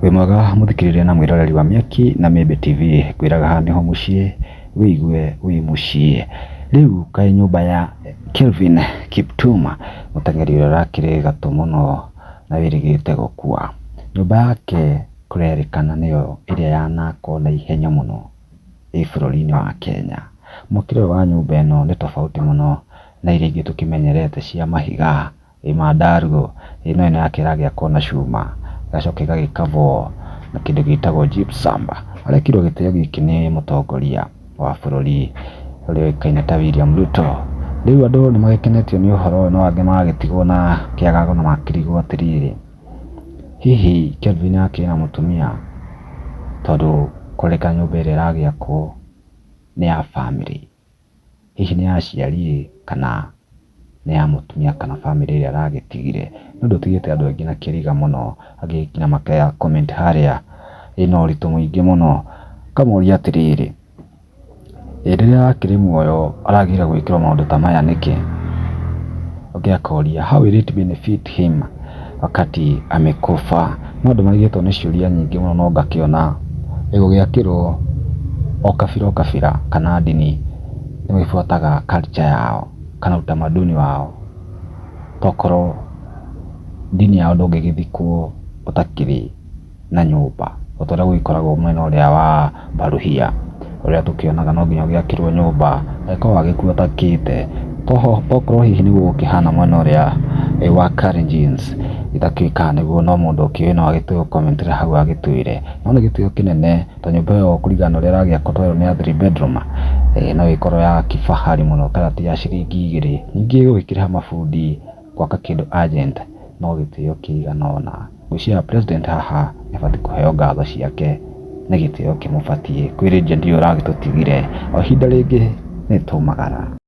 Wĩ mwega mũthikĩrĩria na mwĩroreri wa Mĩaki na Mĩmbi TV, ngwĩraga haha nĩho mũciĩ, wĩigue wĩ mũciĩ. Rĩu kaĩ nyũmba ya Kelvin Kiptum, mũteng'eri ũrĩa ũrakĩrĩ gatũ mũno na wĩrĩgĩte gũkua, nyũmba yake kũrerĩkana nĩyo ĩrĩa yanakwo na ihenya mũno ĩ bũrũri-inĩ wa Kenya. Mwakĩre ũyũ wa nyũmba ĩno nĩ tofauti mũno na iria ingĩ tũkĩmenyerete cia mahiga. Ĩ mandaruo, ĩno ĩno yake ĩragĩakwo na cuma, ĩgacoka ĩgagĩkabwo na kĩndũ gĩtagwo gypsum. Arekĩrwo gĩtĩo gĩkĩ nĩ mũtongoria wa bũrũri ũrĩa ũĩkaine ta William Ruto. Rĩu andũ nĩ magĩkenetio nĩ ũhoro ũyũ no angĩ magagĩtigwo na kĩagago na makĩrigwo atĩrĩrĩ, hihi Kelvin akĩrĩ na mũtumia? Tondũ kũrerĩkana nyũmba ĩrĩa ĩragĩakwo nĩ ya bamĩrĩ. Hihi nĩ ya aciari ĩ, kana nĩ ya mũtumia kana bamĩrĩ ĩrĩa aragĩtigire. Nĩ ũndũ ũtigĩte andũ aingĩ na kĩriga mũno, angĩ nginya maka comment harĩa ĩna ũritũ mũingĩ mũno. Ũkamoria atĩrĩrĩ, ĩ rĩrĩa arakĩrĩ muoyo aragire gwĩkĩrwo maũndũ ta maya nĩkĩ? Ũngĩ akoria how will it benefit him wakati amekufa? No andũ marigĩtwo nĩ ciũria nyingĩ mũno no ngakĩona ĩgũgĩakĩrwo o kabira o kabira kana ndini nĩ magĩbuataga culture yao kana utamaduni wao. Tokorwo ndini yao ndũngĩgĩthikwo ũtakĩrĩ na nyũmba o ta ũrĩa gũgĩkoragwo mwena ũrĩa wa Baruhia, ũrĩa tũkĩonaga no nginya ũgĩakĩrwo nyũmba angĩkorwo wagĩkua ũtakĩte. Tokorwo hihi nĩguo gũkĩhana mwena ũrĩa wa Kalenjins, itakĩũĩ kana nĩguo no mũndũ ũkĩũĩ no agĩtũ comment ĩre hau agĩtwĩre. No nĩ gĩtĩo kĩnene tondũ nyũmba ĩyo kũringana na ũrĩa ĩragĩakwo twerwo nĩ ya three bedroom, no ĩkorwo ya kifahari mũno kana ti ya ciringi igĩrĩ. Ningĩ gũgĩkĩrĩha mabundi gwaka kĩndũ urgent no gĩtĩo kĩigana ũna. Ngwĩciria president haha nĩ abatiĩ kũheo ngatho ciake nĩ gĩtĩo kĩmũbatiĩ kwĩ legend ũyũ ũragĩtũtigire. O ihinda rĩngĩ nĩ twaumagara.